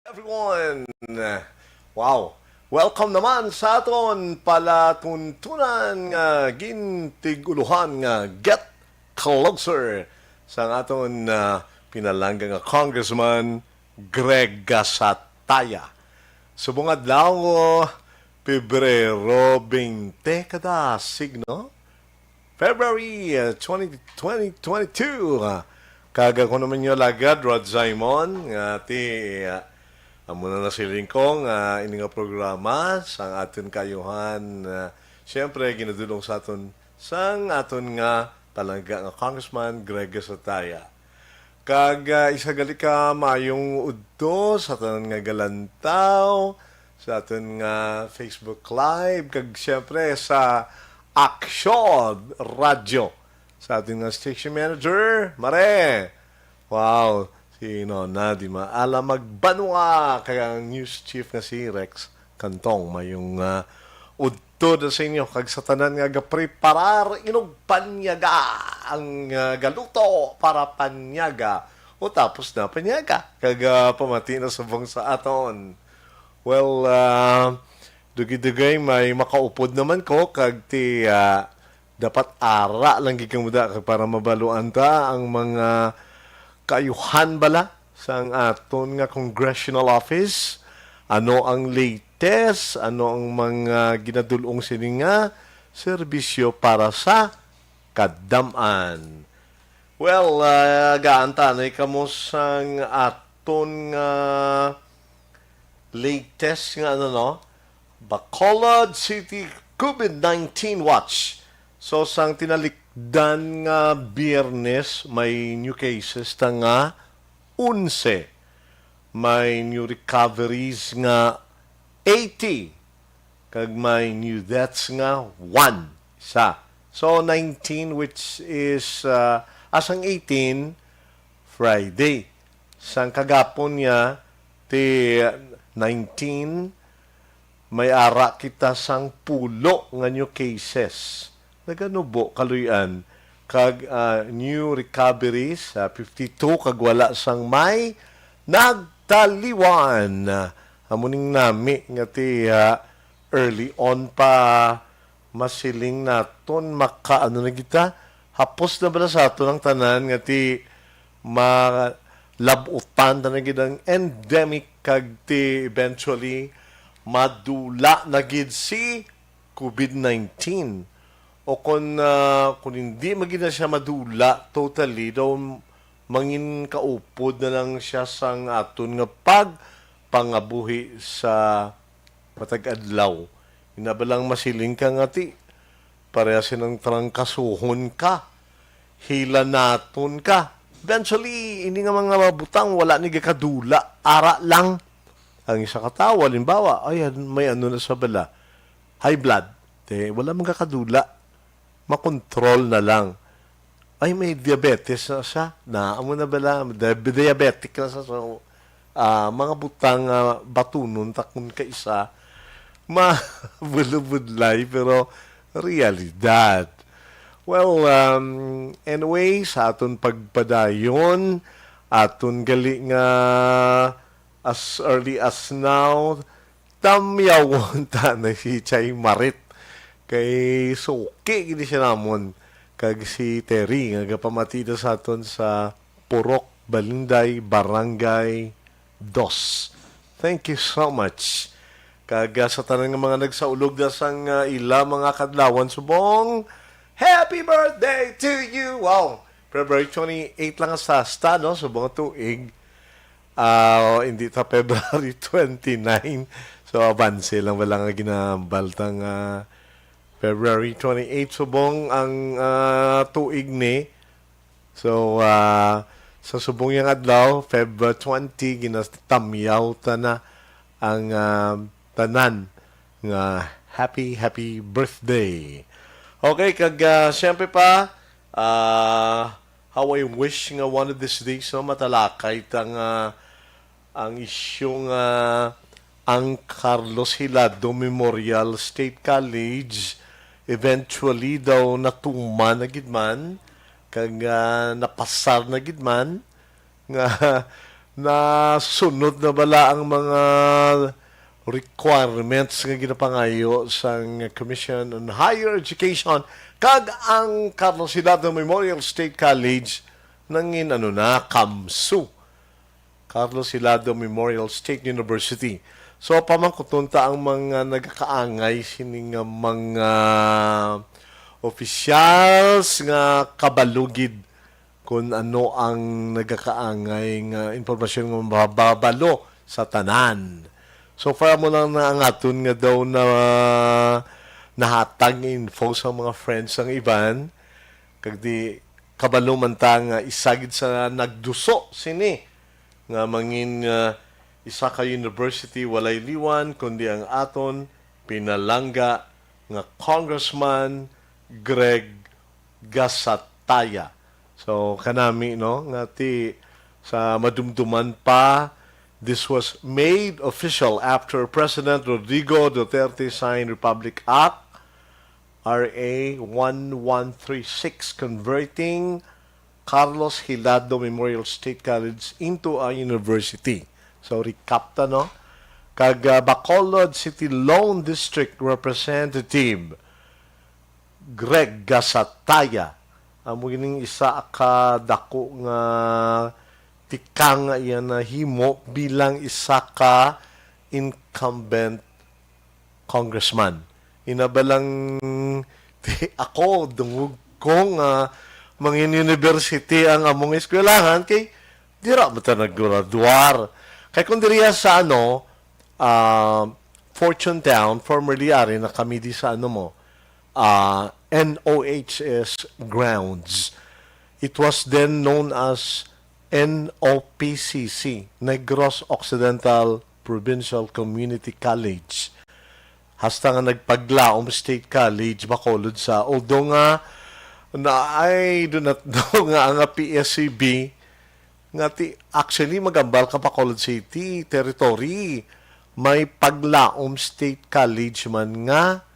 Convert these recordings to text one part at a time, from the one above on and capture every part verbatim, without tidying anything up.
Everyone! Wow! Welcome naman sa aton palatuntunan nga gintig-ulohan nga Get Closer sa aton, ah, pinalangga nga Congressman Greg Gasataya. Subong adlaw, Pebrero twenty kada signo, February, uh, twenty, twenty twenty-two. Ah, kag ako naman yung lagad, Rod Simon, nga ti, ah, amo na nasiling ko nga ini nga programa sang aton kayuhan, ah, siyempre, ginadulong sa aton, sang aton nga palangga nga Congressman Greg Gasataya. Kag, ah, isa gali ka maayong udto sa tanan nga galantaw, sa aton nga Facebook Live, kag siyempre sa Aksyon Radio. Sa aton nga station manager, Mare. Wow, si Nona Di Maala Magbanwa, kag ang news chief nga si Rex Cantong. Mayong, ah, udto na sa inyo, kag sa tanan nga gapreparar, inog panyaga, ang, ah, galuto para panyaga, o tapos na panyaga, kag, ah, pamati na subong sa aton. Well, ah, dugay-dugay may makaupod naman ko, kag ti, ah, dapat ara lang gid kamo da, kag para mabaluan ta ang mga kaayuhan bala sang aton nga congressional office, ano ang latest, ano ang mga ginadul-ong sini nga serbisyo para sa kadam-an. Well, ah, gaan ta anay kamo sang aton nga latest nga, ano, no? Bacolod City COVID nineteen Watch. So, sang tinalikdan nga Biyernes, may new cases ta nga onse. May new recoveries nga eighty. Kag may new deaths nga one. Isa. So, nineteen, which is, ah, asang eighteen, Friday. Sang kagapon niya, ti nineteen, may ara kita sang pulo nga new cases. Naganubo, kaluy-an, kag, ah, new recoveries, ah, fifty-two, kag wala sang may nagtaliwan. Amo ning nami nga ti, ah, early on pa masiling naton, maka-, ano na kita, hapos na bala sa aton ang tanan nga ti malab-utan ta na gid ang endemic, kag ti eventually madula na gid si COVID nineteen. O kon, ah, kon hindi man gid na siya madula totally, daw mangin kaupod na lang siya sang aton nga pagpangabuhi sa matag adlaw. Ina ba lang masiling ka nga ti, parehas silang trangkasuhon ka, hilanaton ka. Eventually, ini nga mga butang wala ni gakadula, ara lang. Ang isa ka tawo, halimbawa, ay, may ano na sa bala, high blood. Te, wala man gakadula. Makontrol na lang. Ay, may diabetes na siya. Na, amo na bala, diab-, diabetic na siya. So, ah, mga butang nga batunon ta kun kaisa, mabulubudlay, pero realidad. Well, um, anyway, sa aton pagpadayon, aton gali nga as early as now, tamyawon ta na si Chay Marit. Kay suki gid siya namon. Kag si Terry, nga gapamati na sa aton sa Purok Balinday, Barangay Dos. Thank you so much. Kag, ah, sa tanan nga mga nagsaulog na sang, ah, ila mga kadlawan subong, happy birthday to you! Wow! February twenty-eight lang sa sta, no? Subong tuig. Ah, hindi ta February twenty-nine. So, abanse lang wala nga ginahambal ta nga February twenty-eight subong ang, ah, tuig ni. So, ah, sa subong yang adlaw, Feb twenty, ginatamyaw ta na ang, ah, tanan nga happy, happy birthday. Okay, kag, ah, siyempre pa, ah, how I wish nga one of these days, no, matalakay ta nga ang isyu nga ang Carlos Hilado Memorial State College eventually daw natuman na gid man, kag, ah, napasar na gid man, nga Nasunod na bala ang mga requirements nga ginapangayo sang Commission on Higher Education, kag ang Carlos Hilado Memorial State College nangin, ano na, kamsu, Carlos Hilado Memorial State University. So, pamangkuton ta ang mga nagakaangay sini nga mga officials nga kabalugid kung ano ang nagakaangay nga impormasyon nga mababalo sa tanan. So far, amo lang na ang aton nga daw na nahatag nga info sa mga friends ang iban. Kag di kabalo man ta nga isa gid sa nagduso sini nga mangin, ah, isa ka university walay liwan, kundi ang aton pinalangga nga Congressman Greg Gasataya. So, kanami, no, nga ti sa madumduman pa, this was made official after President Rodrigo Duterte signed Republic Act R A one one three six, converting Carlos Hilado Memorial State College into a university. So, recap ta, no? Kag, ah, Bacolod City Lone District Representative Greg Gasataya, amo gining isa ka dako nga tikang nga iya nahimo bilang isa ka incumbent congressman. Ina ba lang, ti-, ako, dungog ko nga mangin university ang among eskwelahan kay dira man ta naggraduar. Kay kung diriya sa, ano, ah, Fortune Town, formerly ari na kami di sa, ano mo, ah, N O H S grounds. It was then known as N O P C C, Negros Occidental Provincial Community College. Hasta nga nagpaglaom State College Bacolod sa, although nga na, I do not know nga ang P S C B nga ti, actually, magambal ka Bacolod City territory, may paglaom State College man nga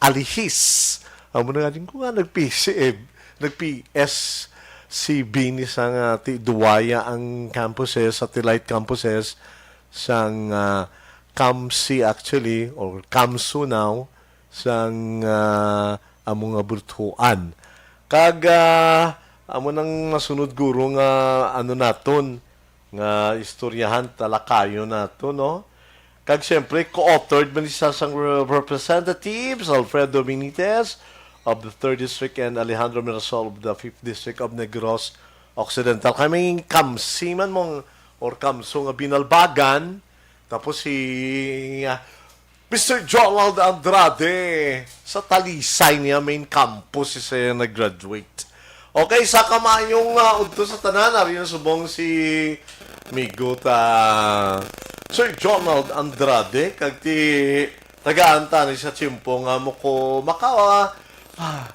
alihis. Amo na nga din ko nga nag-P C M, nag-P S C B ni sa nga ti duwaya ang campuses, satellite campuses sang, ah, CAMC actually, or CAMSU now, sang, ah, amo nga buthuan. Kag, ah, amo nang masunod guro nga ano naton, nga istoryahan, talakayon nato, no? Kag siyempre, co-authored man siya sang Re-, Representatives Alfredo Benitez of the third District and Alejandro Mirasol of the fifth District of Negros Occidental. Kay may CAMC man mong or CAMSU nga binalbagan, tapos si, ah, Mister Jonald Andrade sa Talisay niya main campus siya nag-graduate. Okay, sa kamayong, ah, udto sa tanan, ari na subong si migo ta Sir Jonald Andrade, kag ti tagaan ta ni sa tiyempo nga mo ko maka, ah,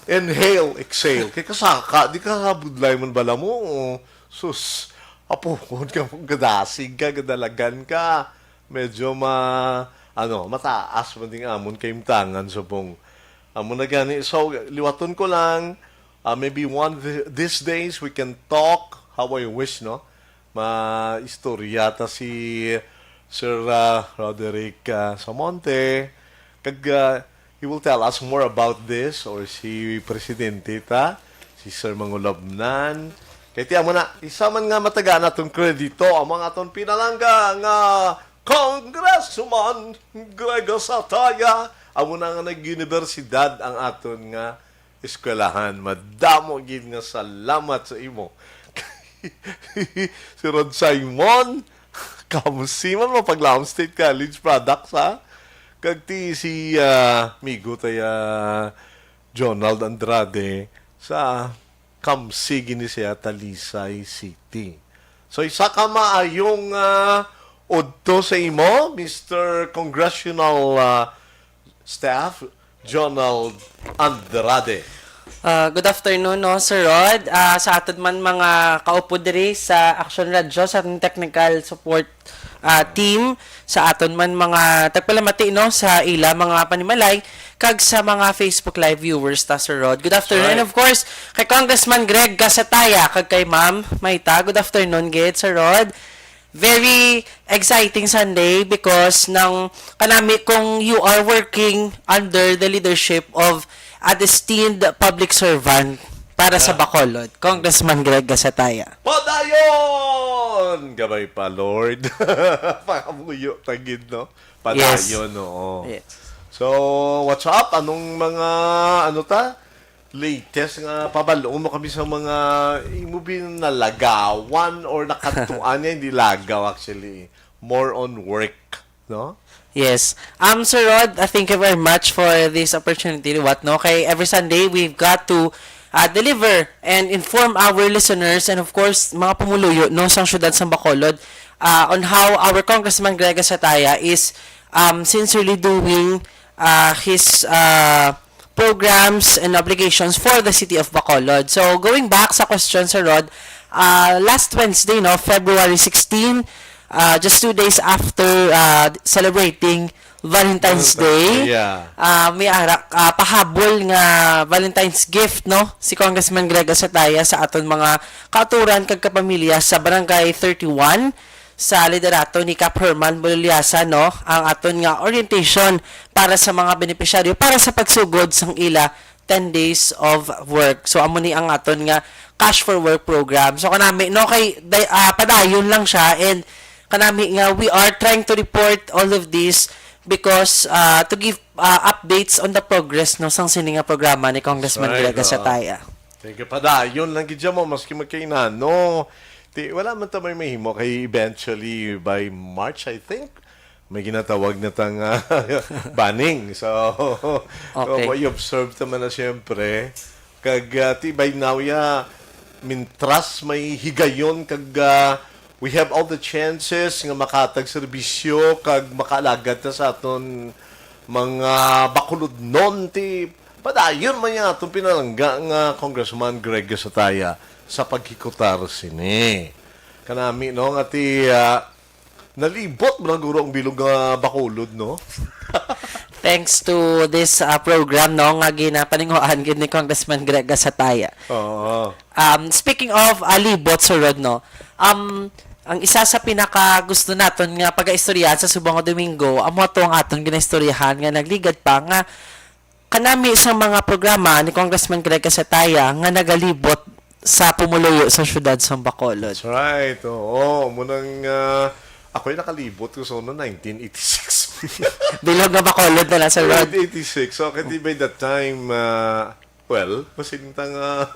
inhale, exhale. Kay kasaka, di ka budlay man bala mo. Sus, apuhon ka, gadasig ka, gadalagan ka. Medyo ma-, ano, mataas man ding amon kahimtangan subong. Amo na gani. So, liwaton ko lang, ah, maybe one th-, these days we can talk, how I wish, no? Maistorya ta si Sir, ah, Roderick, ah, Samonte. Kag, ah, he will tell us more about this, or si Presidente ta, si Sir Mangulabnan. Kay ti amo na, isa man nga matagaan naton kredito, amo ang aton pinalangga nga Congressman Greg Sataya. Amo na nga nag-universidad ang aton nga eskwelahan. Madamo gid nga salamat sa imo. Si Rod Simon, kamusi man mo paglaom State College products, ha? Kag ti si, ah, migo taya Jonald Andrade sa CAMC gini siya, Talisay City. So, isa ka maayong, ah, udto sa imo, Mister Congressional, ah, Staff, Jonald Andrade. Ah, good afternoon, no, Sir Rod. Ah, sa aton man mga kaupo diri sa Action Radio, sa aton technical support, ah, team, sa aton man mga tagpalamati, no, sa ila mga panimalay, kag sa mga Facebook Live viewers ta, Sir Rod. Good afternoon. And Right. of course, kay Congressman Greg Gasataya, kag kay Ma'am Mayta. Good afternoon, gid, Sir Rod. Very exciting Sunday because ng kanami kung you are working under the leadership of an esteemed public servant para sa Ah. Bacolod, Congressman Greg Gasataya. Padayon! Gabay pa, Lord. Pangamuyo ta gid, no? Yes. Padayon, oo. Yes. So, what's up? Anong mga, ano ta? Latest nga pabal-on mo kami sa mga imo binalagawan or nakadtuan niya, hindi lagaw actually. More on work, no? Yes. Um, Sir Rod, uh, thank you very much for this opportunity. What, no? Kay every Sunday, we've got to uh, deliver and inform our listeners and of course, mga pumuluyo, no, sang siyudad sang Bacolod, uh, on how our Congressman Greg Gasataya is um, sincerely doing uh, his uh, programs and obligations for the city of Bacolod. So, going back sa question, Sir Rod, uh, last Wednesday, no, February sixteen, uh, just two days after uh, celebrating Valentine's Valentine's Day, Day, yeah. uh, may ara, uh, pahabol nga Valentine's gift, no, si Congressman Greg Gasataya sa aton mga kauturan kag kapamilya sa Barangay thirty-one sa liderato ni Kap Herman Bululiasa, no, ang aton nga orientation para sa mga benepisyaryo para sa pagsugod sang ila ten days of work. So, amo ni ang aton nga Cash for Work program. So, kanami, no, kay day-, ah, padayon lang siya and kanami nga we are trying to report all of this because ah, to give ah, updates on the progress, no, sang sini nga programa ni Congressman That's right, Greg oo. Gasataya. Thank you. Padayon lang gid mo, maski magkainano. Ti, wala man ta may mahimo kay eventually by March, I think, may ginatawag na tang ah, banning. So, Okay. so, i-observe ta man na siyempre. Kag ah, ti by now ya, mintras may higayon kag ah, we have all the chances nga makatag serbisyo kag makaalagad ta sa aton mga bakulodnon, ti padayon man yang aton pinalangga nga Congressman Greg Gasataya sa paghikutar sini. Kanami, no, nga ti ah, nalibot man guro ang bilog nga Bacolod, no? Thanks to this ah, program, no, nga ginapaninguhaan gid ni Congressman Greg Gasataya. Oo. Um, speaking of ah, libot, Sir Rod, no, um, ang isa sa pinaka gusto naton nga pagaistoryahan sa subong nga Domingo, amo to ang aton ginaistoryahan nga nagligad pa nga kanami sa mga programa ni Congressman Greg Gasataya nga nagalibot sa pumuluyo sa siyudad sa Bacolod. That's right. Oo, mo nang ah, ako'y nakalibot ko sa una, nineteen eighty-six. Bilog nga Bacolod na lang, Sir Rod. Nineteen eighty-six. So, kay by that time, ah, well, masinta nga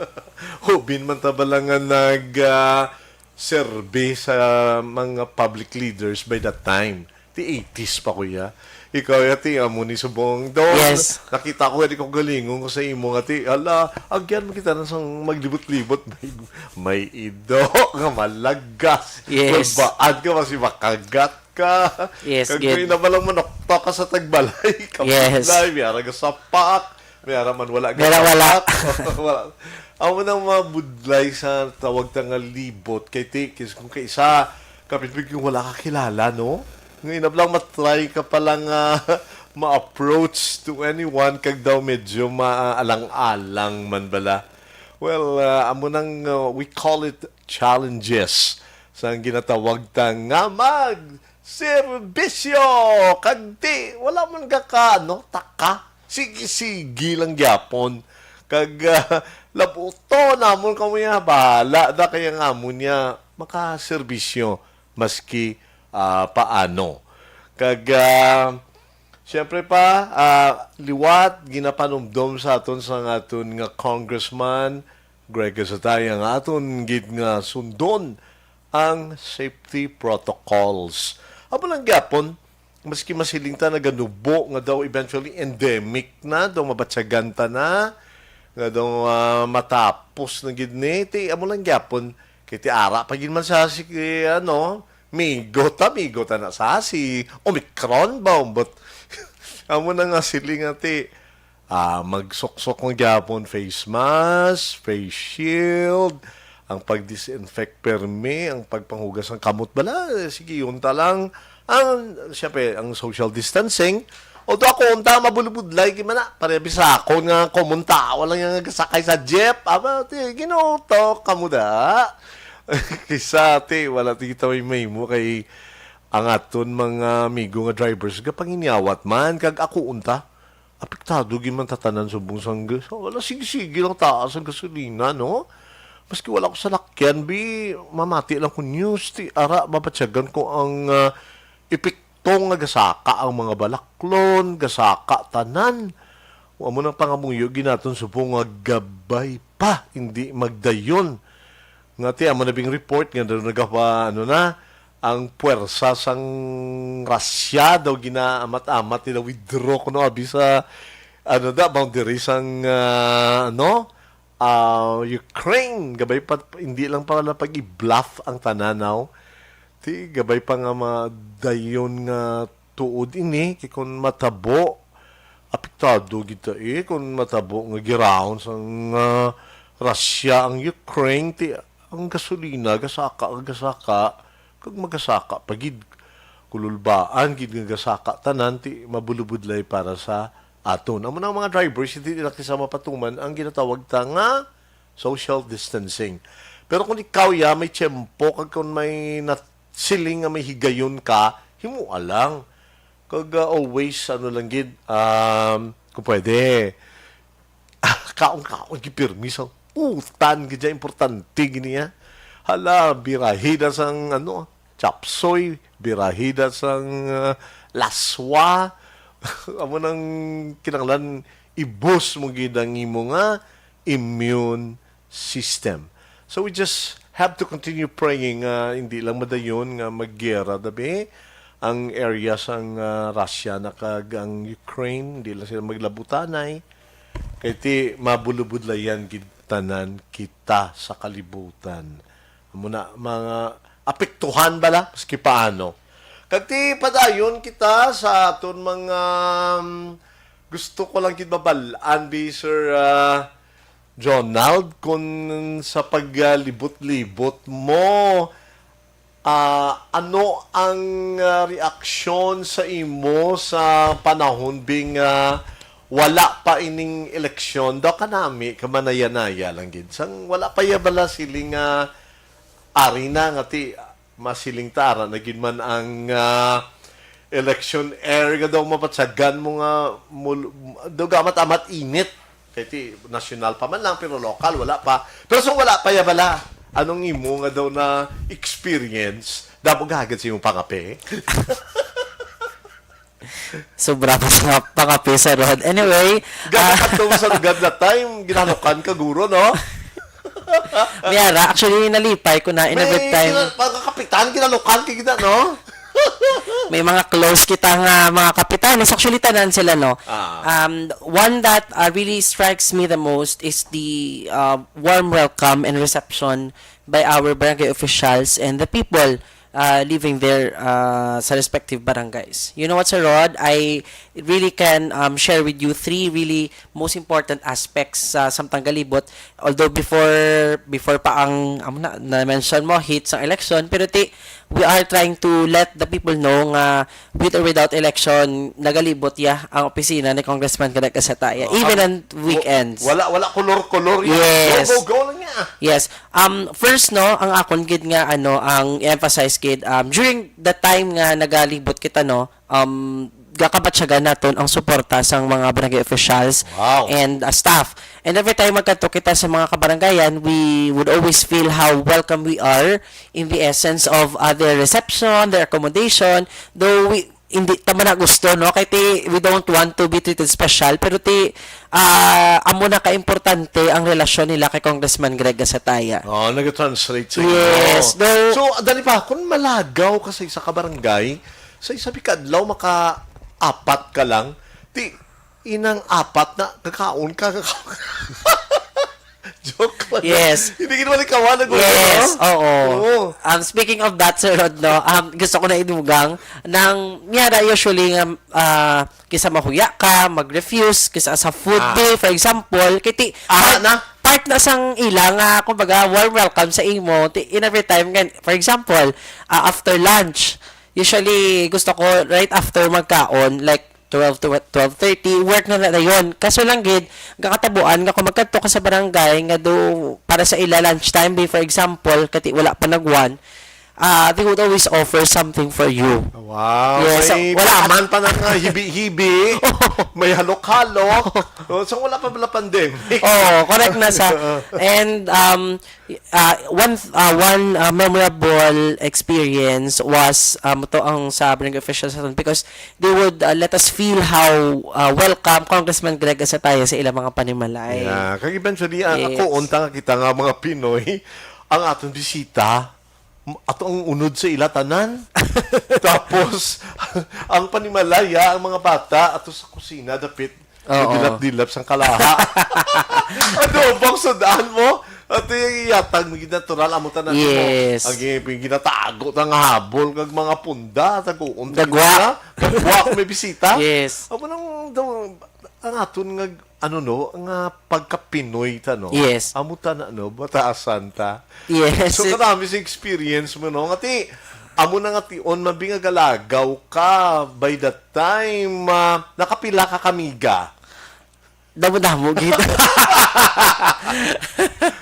hubin man ta bala nga nag ah, serbi sa mga public leaders by that time. Ti eighties pa, kuya. Ikaw, ya, ti, amo ni subong. Daw, Yes. nakita ko, di ko galingon ko sa imo nga, ti, ala, agyan mo kita na sang maglibot-libot. May, may ido nga malagas. Yes. Magbaan ka, mas makagat ka. Yes, Kag gid. May na balang manoktok ka sa tagbalay. Yes. Kapit na, may ara nga sapak. May ara man wala May ara wala. Wala. Amo nang mga budlay sa tawag ta nga libot kay ti, kis-, kung kay isa, kapit kung wala ka kilala, no? Nga inablang matry ka pala nga ma-approach to anyone kag daw medyo maalang-alang man bala. Well, ah, amo nang, ah, we call it challenges sa ginatawag ta nga mag serbisyo! Kag di, wala man ka ka, ano, taka. Sige-sige lang gyapon. Kag, ah, labuto namon kamo ya, bahala na kaya nga amo niya makaserbisyo maski, ah, paano. Kag, ah, siyempre pa, ah, liwat, ginapanumdom sa aton sa aton nga congressman, Greg Gasataya, nga aton gid nga sundon ang safety protocols. Amo lang gyapon, maski masiling ta naganubo nga daw eventually endemic na, daw mabatyagan ta na, nga daw, ah, matapos na gid ni, ti amo lang gyapon, kay ti ara pa gid man sa si, ano, migo ta, migo ta na sa si Omicron ba, but amo na nga siling nga ti, Ah, magsuksok mo gyapon, face mask, face shield, ang pag-disinfect permi, ang pagpanghugas ng kamot bala, sige, yun ta lang. Ang, siyempre, ang social distancing, although ako, unta, mabulubudlay, gid man na, pare, bisakon nga, common tao lang yung nagasakay sa jeep, aba, ti, ginuto, kamo da. Kisa, ti, wala ti kita may mahimo kay ang aton mga amigo nga drivers, gapanginyawat man, kag ako, unta, apektado gyud man ta tanan subong sang gas. Wala, sige-sige lang taas ang gasolina, no? Maski wala ko salakyan, bi, mamati lang ko news, ti ara, mabatyagan ko ang, ah, epekto nga gasaka ang mga balaklon, gasaka tanan. Wa mo nang pangamuyo ginaton subong nga gabay pa, hindi magdayon. Nga ti amo na bing report nga daw nagapa, ano na, ang puwersa sang Russia daw ginaamat-amat nila, withdraw kuno abi sa, ano da, boundary sang, ah, ano, ah, Ukraine. Gabay pa, hindi lang pala pag-i-bluff ang tanan, no? Ti, gabay pa nga madayon nga tuod ini, kay kun matabo, apektado gid ta, eh, kun matabo nga giraon sang, ah, Russia ang Ukraine, ti ang gasolina gasaka, gasaka, kag magasaka pa gid. Kululbaan gid nga gasaka tanan, ti mabulubudlay para sa aton. Amo na ang mga drivers, hindi nila kisa mapatuman ang ginatawag ta nga social distancing. Pero kung ikaw, ya, may tiyempo, kag kung may nasiling nga may higayon ka, himoa lang. Kag, ah, always, ano lang gid, um, kung pwede, kaon-kaon gid pirmi sa utan gid, importante gid niya. Hala, birahida sang, ano, chapsoy, birahida sang, ah, laswa. Amo nang kinahanglan, i-boost mo gid ang imo nga immune system. So we just have to continue praying nga hindi lang madayon nga maggera dabi ang area sang, ah, Russia na kag ang Ukraine, hindi lang sila maglabutanay. Kay ti mabulubudlayan gid tanan kita sa kalibutan. Amo na, mga apektuhan bala, maski paano. Kag ti padayon kita sa aton mga, um, gusto ko lang gid mabal-an, bi, Sir, ah, Jonald, kun sa paglibot-libot mo, ah, ano ang, ah, reaksyon sa imo sa panahon, bi, nga wala pa ining eleksyon? Daw kanami, kamanaya-naya lang gid. Sang wala pa ya bala siling nga ari na nga ti masiling ta, ara na gid man ang, ah, election air nga daw mabatyagan mo nga mul-, daw gamat-amat init. Kay ti nasyonal pa man lang, pero lokal, wala pa. Pero sa wala pa ya bala, anong imo nga daw na experience? Damo gahagad sa imong pangape? Sobra pa sa pangape sa road. Anyway, gana ah, ka to sa lugar na time, ginalukan ka, guro, no? Miyara, actually, nalipay ko na in every time. Mga kapitan, ginalukan ka gina, no? May mga close kita nga mga kapitanes. Actually, tanan sila, no? Ah. Um, one that, uh, really strikes me the most is the, uh, warm welcome and reception by our barangay officials and the people, uh, living there, uh, sa respective barangays. You know what, Sir Rod? I really can, um, share with you three really most important aspects sa Samtang Galibot. Although before, before pa ang, amo na, na-mention mo, heat sa election, pero ti, we are trying to let the people know nga with or without election, nagalibot ya ang opisina ni Congressman Greg Gasataya, oh, even on weekends. Wala, wala kolor-kolor yan. Yes. Go, go, go lang niya. Yes. Um, first, no, ang akon gid nga, ano, ang emphasize gid, um, during the time nga nagalibot kita, no, um, gakabatyagan naton ang suporta sang mga barangay officials, wow, and, uh, staff. And every time magkadto kita sa mga kabarangayan, we would always feel how welcome we are in the essence of, uh, their reception, their accommodation. Though we, hindi ta man na gusto, no? Kay ti, we don't want to be treated special, pero ti, ah, amo na ka-importante ang relasyon nila kay Congressman Greg Gasataya. Oh, nag-translate sa inyo. Yes, though. So, dali pa, kung malagaw ka sa isa ka barangay, sa isa ka adlaw, maka-apat ka lang. Ti, inang apat na, kakaon ka, kakaon ka. Joke lang. Yes. Hindi gid malikawan ang gusto, Yes, no? oo. Oo. Um, speaking of that, Sir Rod, no, um, gusto ko na idugang nang miyara usually nga ah, kisa mahuya ka, mag-refuse, kisa sa food Ah. day, for example, kiti Ah, part, na? part na sang ila nga, kumbaga, warm welcome sa imo. Ti- In every time, nga, for example, ah, after lunch, usually gusto ko right after magkaon, like twelve to twelve thirty, work na na yun. Kaso lang gid, gakatabuan nga kung magkadto ka sa barangay nga do para sa ila lunch time, be, for example, kati wala pa nag-one, ah, they would always offer something for you. Wow. Yes, May wala. Paman pa na nga hibi-hibi. May halok-halok. Oh, so wala pa pala pandemic. Oh, correct na sa. And um uh, one uh, one uh, memorable experience was um to ang sa barangay officials naton because they would uh, let us feel how uh, welcome Congressman Greg Asataya sa ilang mga panimalay. Yeah, kag eventually, ang Yes. ako unta nga kita nga mga Pinoy, ang aton bisita, m- ato ang unod sa ila tanan. Tapos, ang panimalaya, ang mga bata, ato sa kusina, dapit, Oo. dilap-dilap sang kalaha. Adobong sudaan mo, ato yung iyatag, may natural, amo tanan mo. Yes. Ang gi- ginatago ta nga habol, kag mga punda, taguon ta Dagwa. na. Dagwa, kung may bisita. Yes. Amo nang, daw, ang aton nga, ano no, nga pagka-Pinoy ta, no? Yes. Amo ta na, no? Batasan ta. Yes. So, kadami sa experience mo, no? Ngati, amo na nga tion, mabingagalagaw ka by the time ah, nakapila ka kamiga. Damo-damo gid.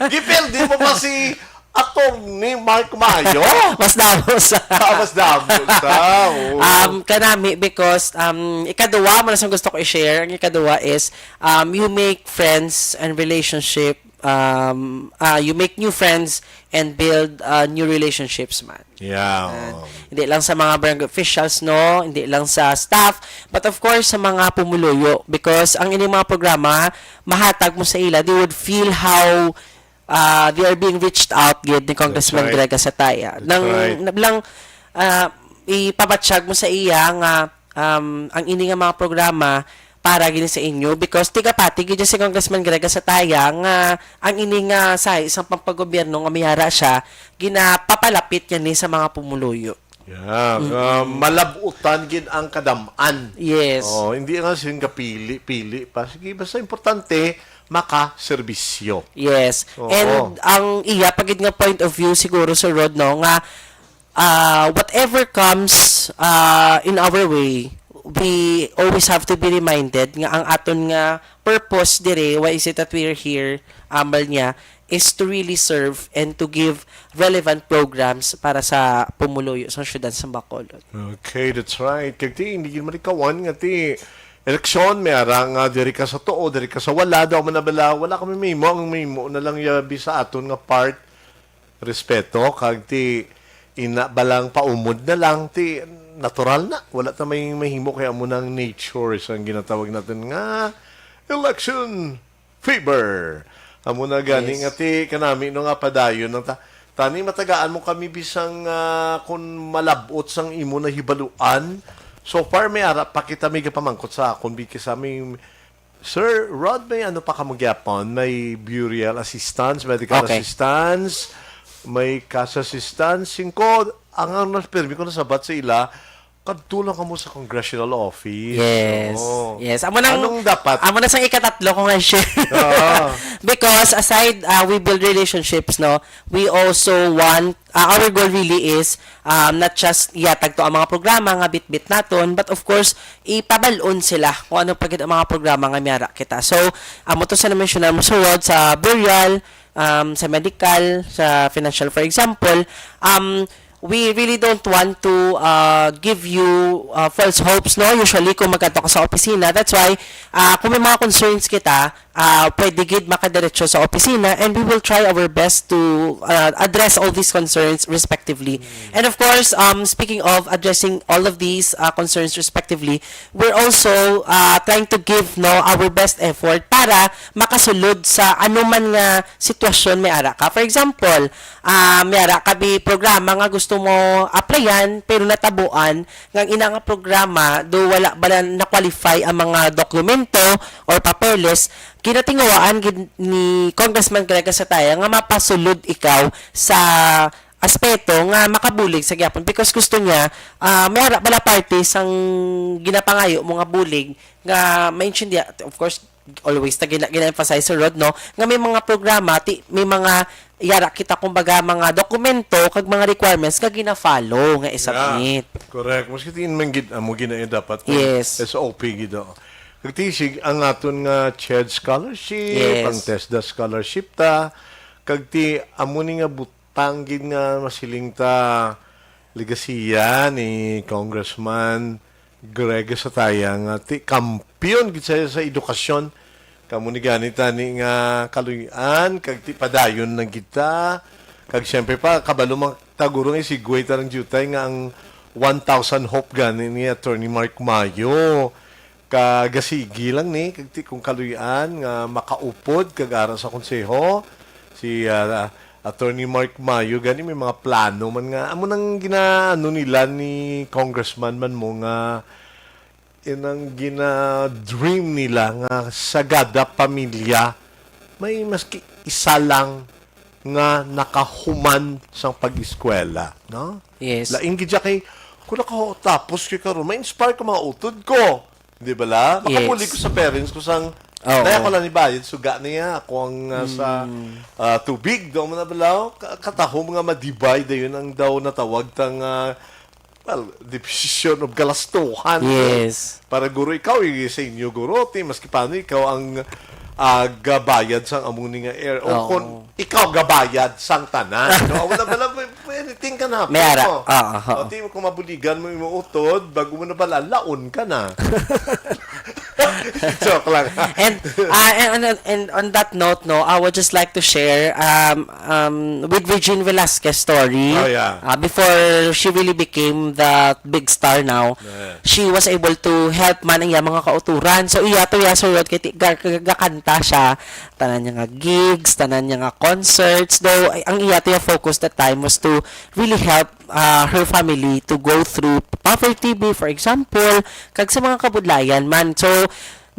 Gipildi mo pa si Attorney Mark Mayo. Mas damo sa Ah, mas damo sa. Oo. Um, kanami because um, ikaduwa, mo na sang gusto ko i-share. Ang ikaduwa is um, you make friends and relationship um, uh, you make new friends and build uh, new relationships man. Yeah. And hindi lang sa mga barangay officials, no? Hindi lang sa staff, but of course sa mga pumuluyo because ang ining mga programa mahatag mo sa ila, they would feel how uh, they are being reached out gid ni Congressman That's right. Greg Asataya. That's Nang right. Lang uh, ipabatsyag mo sa iya nga um, ang ini nga mga programa para gini sa inyo because tigapati gid si Congressman Greg Asataya nga ang ini nga sa isang pampagobyerno nga miyara siya ginapapalapit niya ni sa mga pumuluyo. Yeah, uh, malabutan gid ang kadam-an. Yes. Oh, hindi nga sing kapili-pili pa. Sige, basta importante makaserbisyo. Yes. Oo. And ang iya pa gid nga point of view siguro, Sir Rod, no, nga uh, whatever comes uh, in our way, we always have to be reminded nga ang aton nga purpose dire, why is it that we are here, ambal niya, is to really serve and to give relevant programs para sa pumuluyo sa syudad sa Bacolod. Okay, that's right. Kag ti, hindi gid malikawan nga ti eleksyon, may ara nga diri ka sa tuo, diri ka sa wala, daw man na bala, wala kami mahimo, ang mahimo na lang yabi sa aton nga part, respeto, kag ti ina balang paumod na lang, ti natural na, wala ta may mahimo kay amo nang nature sang ginatawag natin nga election fever. Amo na gani Yes. nga ti kanami no nga padayon ang ta tani matagaan mo kami bisang ah, kun malabot sang imo nahibaluan. So far may ara pa kita may gapamangkot sa akon because sa may Sir Rod, may ano pa kamo gyapon? May burial assistance, medical Okay. assistance, may cash assistance. Singko, ang ano, pirmi ko nasabat sa ila, kadto lang kamo sa congressional office. Yes. Oo. Yes. Amo nang, Anong dapat? Amo na sang ikatatlo ko nga share. Oo. Because aside uh, we build relationships, no, we also want uh, our goal really is um, not just yatag to ang mga programa nga bitbit naton, but of course ipabalon sila kung ano pa gid ang mga programa nga miyara kita. So amo to sa na-mentionan mo, Sir Rod, sa burial, um, sa medical, sa financial, for example, um, we really don't want to uh, give you uh, false hopes, no? Usually, kung magkadto ka sa opisina, that's why uh, kung may mga concerns kita, uh, pwede gid makadiretso sa opisina and we will try our best to uh, address all these concerns respectively. And of course, um, speaking of addressing all of these uh, concerns respectively, we're also uh, trying to give, no, our best effort para makasulod sa anuman nga sitwasyon may ara ka. For example, ah, may ara ka bi programa nga gusto mo applyan pero natabuan nga ang ina nga programa do wala bala na-qualify ang mga dokumento or papeles, ginatinguhaan gid ni Congressman Greg Sataya nga mapasulod ikaw sa aspeto nga makabulig sa gyapon, because gusto niya, ah, may ara bala parte sang ginapangayo mo nga bulig nga maintindihan. Of course, always ta gina-, gina-emphasize, Sir Rod, no, nga may mga programa, ti, may mga yara kita, kumbaga, mga dokumento kag mga requirements nga gina-follow nga i-submit. Yeah, correct. Maski tiin man gid amo gina-, dapat may Yes. S O P gid, oh. Kag tisig ang aton nga CHED scholarship, Yes. ang TESDA scholarship ta, kag ti amo ni nga butang gid nga masiling ta, legasiya ni Congressman Greg Sataya nga ti kampiyon gid sa, sa edukasyon. Kamo ni gani tani nga kaluy-an kag ti padayon lang gid ta. Kag siyempre pa, kabalo man ta guro nga i-segue ta lang diutay nga ang one thousand Hope gani ni Attorney Mark Mayo. Kagasigi lang ni, kag ti kung kaluy-an nga makaupod kag ara sa konseho, si, ah, Attorney Mark Mayo gani may mga plano man nga amo nang ginaano nila ni congressman man mo nga inang gina-dream nila nga Sagada Pamilya may maski isa lang nga nakahuman sang pag-eskwela, no? Yes. Lain gid siya kay, "Kung nakatapos ko karon, ma-inspire ko mga utod ko." Di ba la? Makabuli Yes. ko sa parents ko sang, Oo. Dahil ako lang ni bayad, suga niya ako ang, ah, sa, Mm. ah, tubig. Doon mo na bala, ka-, katahom nga madibay, dayon ang daw natawag tang, ah, well, division of galastuhan. Yes. Para guro, ikaw, eh, sa inyo, guro, ti, maski paano, ikaw ang, ah, gabayad sang amo ni nga air. O Oo. kung ikaw gabayad sang tanan. No? Amo na bala, anything can happen. May ara. Oo, oo. O, ti, kung mabuligan mo imo utod, bago mo na bala, laon ka na. Joke lang. And, uh, and, and, and on that note, no, I would just like to share, um, um, with Regine Velasquez story. Oh, yeah. Uh, before she really became that big star now, Yeah. she was able to help man ang iyang mga kauturan. So, iya to, iya, Sir Rod, kay ti-, ga-, ga-, gakanta siya. Tanan niya nga gigs, tanan niya nga concerts. Though, ay, ang iya to, iya focus that time was to really help, uh, her family to go through poverty, be, for example, kag sa mga kabudlayan man. So,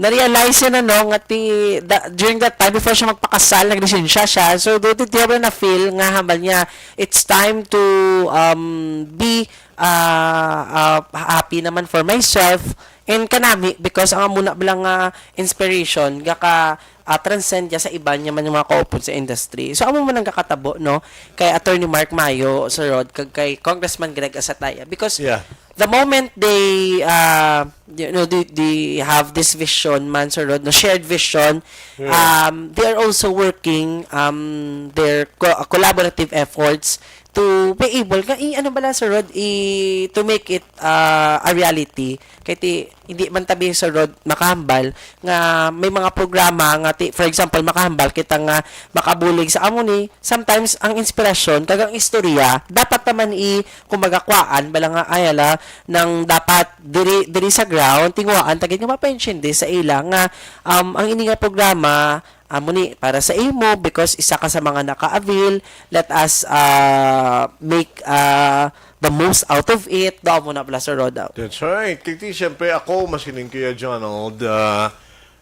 na-realize niya na, no, nga ti, da-, during that time, before siya magpakasal, naglisensya siya. So, do, do, do na feel nga hambal niya, it's time to, um, be, uh, uh, happy naman for myself and kanami, because ang amo na bala nga inspiration, gaka, uh, transcend niya sa iban niya man yung mga kaupod sa industry. So, amo man ang gakatabo, no, kay Attorney Mark Mayo, Sir Rod, kag kay Congressman Greg Asataya. Because Yeah. the moment they, uh, you know, they, they have this vision man, Sir Rod, no, shared vision, Yeah. um, they are also working, um, their co-, collaborative efforts to be able, nga, i-, ano bala, Sir Rod, i-, to make it, uh, a reality. Kay ti, hindi man tabi, Sir Rod, makahambal nga may mga programa nga ti, for example, makahambal kita nga makabulig sa amo ni, sometimes ang inspirasyon kag ang istorya dapat naman i, kumbaga, kuwaan bala nga, ay, ala, nang dapat diri, diri sa ground, tinguhaan ta gid nga mapaintindi sa ila nga, um, ang ini nga programa amo ni para sa imo because isa ka sa mga naka-avail. Let us, uh, make, uh, the most out of it. Daw mo na pala, Sir Rod. That's right. Kay ti, siyempre, ako, masiling kaya, Jonald, ah,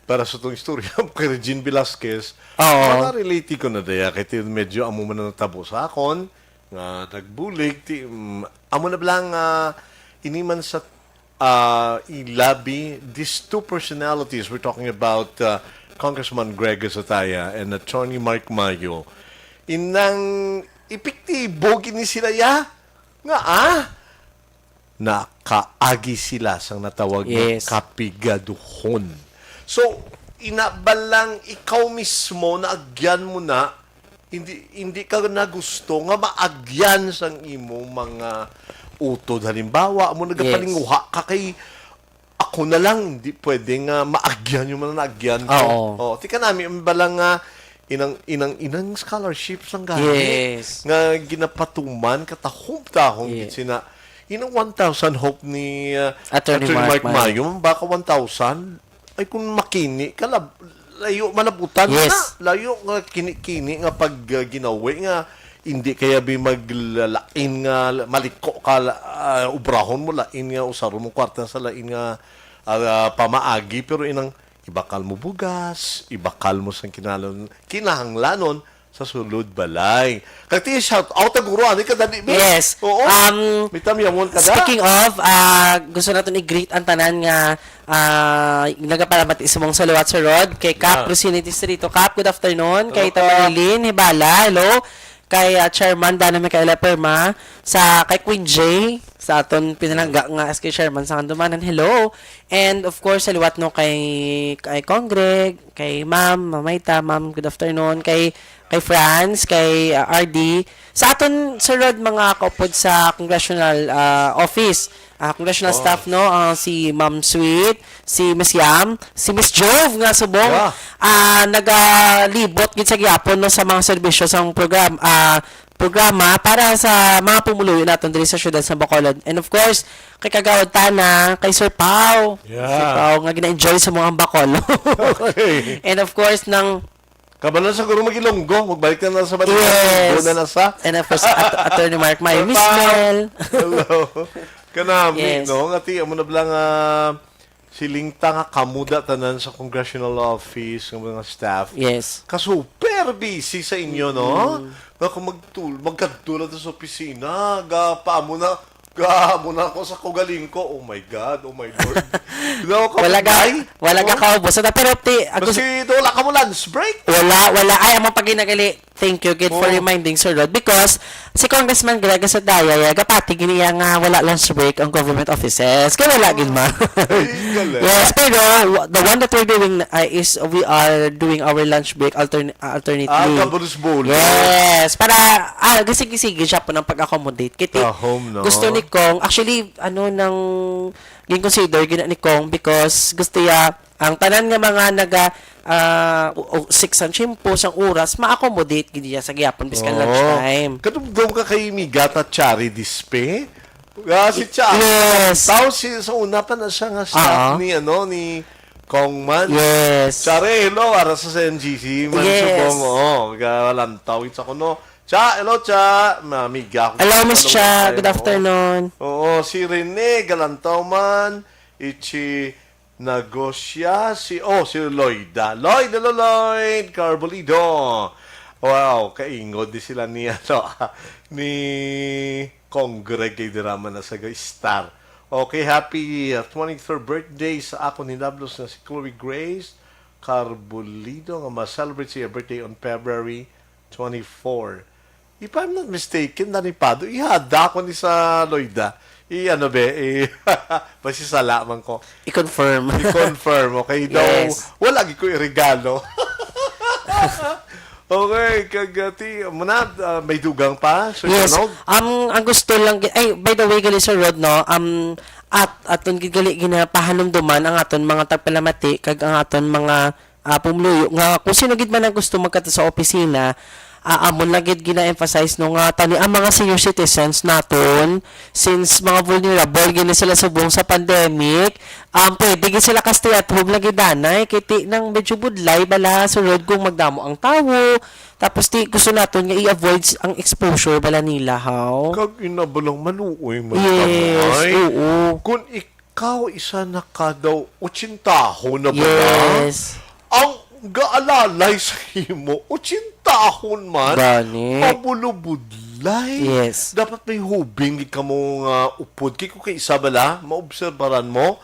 para sa tong istorya kay Regine Velasquez, Oo. mga relate ko na daya, kay ti, medyo amo man ang natabo sa akon, nga nagbulig, ti, mm, amo na bala nga, ini man sa, ah, ilabi, these two personalities, we're talking about, ah, Congressman Greg Zataya and Attorney Mark Mayo, inang epektibo gini sila, ya? Nga, ah? Nakaagi sila sang natawag nga Yes. kapigaduhon. So, ina ba lang ikaw mismo naagyan mo na, hindi, hindi ka na gusto nga maagyan sang imong mga utod. Halimbawa, amo Yes. nagapalinguha ka kay ako na lang, hindi pwede nga maagyan yung mga naagyan ko. Oo. Oh, tika nami, ang bala nga inang, inang, inang scholarship sang gani Yes. nga ginapatuman, katahom-tahom Yeah. gid sina. Inang one thousand hope ni, uh, Attorney Attorney Mark Mark Mayo. Mayo, baka one thousand, ay kung makini ka, lab-, layo malabutan Yes. na. Layo nga kini-kini nga pag, uh, ginawi nga hindi kaya bi maglalain nga maliko ka, ah, ubrahon mo, lain nga usaron mo kwarta sa lain nga, ah, pamaagi, pero inang, ibakal mo bugas, ibakal mo sang kinalon, kinahanglanon sa sulod balay. Kag ti shout out ta guro ani kadali mi. Yes. Oo. Um, May tamyamon ka da. Speaking of, ah, gusto naton i-greet ang tanan nga ah, nagapalamati sa mong saluwat sa Rod, kay Kap Yeah. Rosini Distrito. Kap, good afternoon. Hello, Kay Kap. Tamarilyn Hibala, hello. Kay ah, Chairman Dana Micaela Perma, sa kay Queen J, sa aton pinalangga nga S K Chairman sa Kandumanan, hello. And of course, sa liwat no kay kay Congreg, kay Ma'am, Mamayta, Ma'am, good afternoon. Kay kay Franz, kay ah, R D. Sa aton sunod mga kaupod sa congressional ah, office, ah, congressional Oh. staff, no, ah, si Ma'am Sweet, si Miss Yam, si Miss Jove nga subong Yeah. ah, nagalibot gid sa gihapon, no, sa mga serbisyo sa program ah, programa para sa mga pumuluyo naton diri sa siyudad sa Bacolod. And of course, kay Kagawad Tana, kay Sir Pau. Yeah. Sir Pau nga gina-enjoy sa mga Bacolod. Okay. And of course, nang Kabanan sa guro mag-Ilonggo. Magbalik na na sa Manila. Yes. Una na sa. And of course, At- Attorney Mark May. Miss Mel. Hello. Kanami, Yes. no? Nga ti, amo na bala nga siling ta nga kamuda tanan sa congressional office, ng mga staff. Yes. Ka super busy sa inyo, no? Mm. Nga kung magtul magkadto lang ta sa opisina, ga paamo na Gamo na ako sa kugaling ko. Oh my God, oh my Lord. Wala ka, wala ka kaubos. Sa pero ti, ako Maski ito, wala ka mo lunch break. Wala, wala. Ay, among paginagali. Thank you, Gid, for Oh. reminding, Sir Rod. Because si Congressman Greg sa Daya, ya, gapati gini iya nga wala lunch break ang government offices. Kaya wala, gid, ma. Ay, galing. Yes, pero w- the one that we're doing uh, is we are doing our lunch break altern- uh, alternately. Ah, kabulus-bulus. Yes, para ah, gasigi-sige siya po ng pag-accommodate. Kiti, Sa home, no? gusto ni Kong, actually, ano nang gin-consider gina ni Kong because gusto ya ang tanan nga mga naga ah, o, o, six ang tiyempo, sang oras, ma-accommodate gid niya sa gihapon biskan Oo. lunchtime. Kadumdom ka kay Migata Chari Dispe? Ah, si Chari. Yes. Tao si, sa una pa na siya nga staff Oo. ni, ano, ni Kong Man. Yes. Chari, hello, ara sa C N G C. Man Yes. Subong, oo. Galantaw, it's ako, no? Cha, hello, Cha. Mamiga ako. Hello, Miss Hello, Cha. Miss Good Cha. afternoon. Oo, si Rene, Galantaw man. Ichi, Nagosya si, oh, si Lloyda. Lloyd, hello, Lloyd! Carbolido. Wow, kaingod di sila ni, ano, ni Congreg kay dira man na sa Star. Okay, happy uh, twenty-third birthday sa akon hinablos nga si Chloe Grace Carbolido nga ma-celebrate siya birthday on February twenty-four. If I'm not mistaken, Danny Pado, ihada ko ni sa Loida. I ano be, i basi sala man ko. I-confirm. I-confirm, okay? Daw, Yes. wala gi ko iregalo. Okay, kag uh, ti, muna, uh, may dugang pa? So, Yes. Sunog? Um, ang gusto lang, gi- ay, by the way, gali sa Rod, no, um, at aton gid gali ginapahanumduman ang aton mga tagpalamati kag ang aton mga ah, pumluyo nga kung sino gid man ang gusto magkadto sa opisina, ah, amo na gid gina-emphasize no nga tani ang mga senior citizens naton, since mga vulnerable gid na sila subong sa pandemic, um, pwede gid sila ka stay at home lagi danay kay ti nang medyo budlay bala sulod kung magdamo ang tawo. Tapos ti gusto naton nga i-avoid s- ang exposure bala nila, haw. Kag inabalang maluoy man Yes, kamo, ay. oo. Kung ikaw isa na ka daw otsentahon na ba na? Yes. Ang gaalalay sa imo, otsentahon man, Gani. Pabulubudlay. Yes. Dapat may hubing gid kamo nga upod. Kay kung kay isa bala, maobserbaran mo,